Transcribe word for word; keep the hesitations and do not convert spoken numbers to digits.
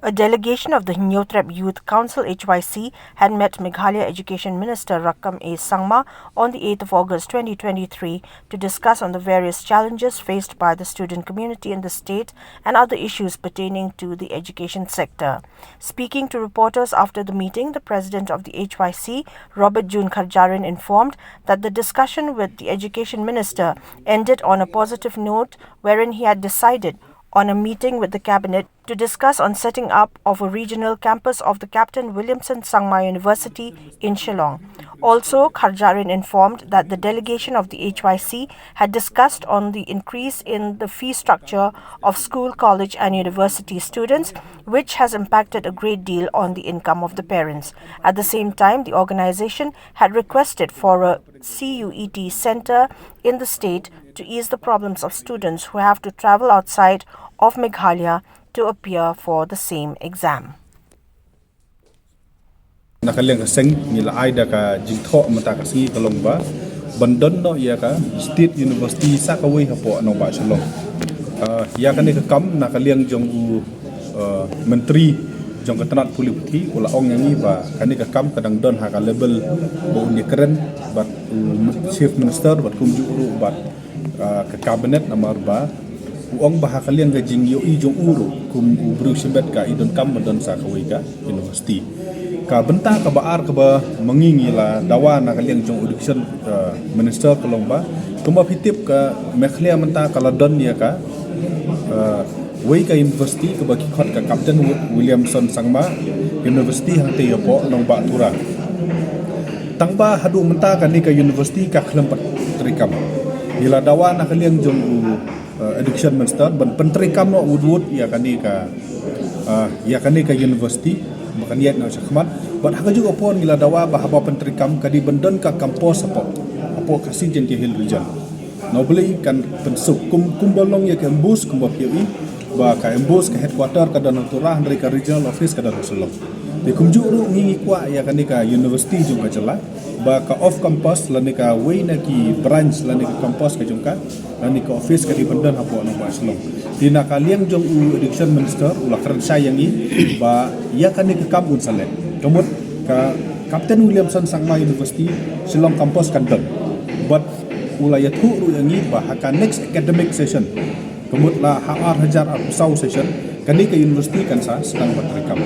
A delegation of the Hynñiewtrep Youth Council, H Y C, had met Meghalaya Education Minister Rakkam A Sangma on the eighth of August twenty twenty-three to discuss on the various challenges faced by the student community in the state and other issues pertaining to the education sector. Speaking to reporters after the meeting, the president of the H Y C, Robert June Kharjarin, informed that the discussion with the education minister ended on a positive note, wherein he had decided on a meeting with the cabinet to discuss on setting up of a regional campus of the Captain Williamson Sangma University in Shillong. Also, Kharjarin informed that the delegation of the H Y C had discussed on the increase in the fee structure of school, college and university students, which has impacted a great deal on the income of the parents. At the same time, the organization had requested for a C U E T center in the state to ease the problems of students who have to travel outside of Meghalaya to appear for the same exam. Na ka liang ka seng ngi la ai da ka jingthoh mynta ka sngi ka long ba ban don noh ïa ka State University sa kawei hapoh Nongbah Shillong. Uh, ïa kane ka kam na ka liang jong u uh, Myntri jong ka tnat pule puthi u la ong ïa ngi ba kane ka kam ka dang don ha ka level ba un ïakren bad u Chief Minister bad kumjuh ruh bad uh, ka cabinet namar ba u ong ba ha ka liang ka jingïohi jong u ruh kum u briew shimet ka i donkam ban don sa kawei ka university. Ka bynta kaba ar kaba ma ngi ngi la dawa na ka liang jong u education uh, minister ka long ba kumba phi tip ka Meghalaya mynta ka la don ïa ka uh, wei ka university kaba ki khot ka Captain Williamson Sangma University hangtei hapoh Nongbah Tura. Tang ba haduh mynta kane ka university ka khlem pat treikam. Ngi la dawa na ka liang jong u uh, education minister ban pyntreikam noh wut wut ïa kane ka uh, ïa kane ka university ba kan ïaid noh shakhmat. Bad ha kajuh ka por ngi la dawa ba haba pyntreikam ka dei ban don ka campus hapoh hapoh Khasi Jaintia Hills Region. Na U Blei kan pynsuk kum kumba long ïa ka MBOSE kumba phi ïohi ba ka MBOSE ka headquarter ka don ha Tura hynrei ka regional office ka don ha Shillong. Te kumjuh ruh ngi ngi kwah ïa kane ka university jong ka jylla ba ka off campus lane ka wei na ki branch lane ka campus ka jong ka lane ka office ka dei ban don hapoh Nongbah Shillong. Te na ka liang jong u education minister u la kren shai ïa ngi ba ïa kane ka kam un sa leh. Ka mut ka Captain Williamson Sangma University Shillong campus kan don. Bad u la ïathuh ruh ïa ngi ba ha ka next academic session ka mut la ha ar hajar arphew saw session kane ka university kan sa sdang ban treikam.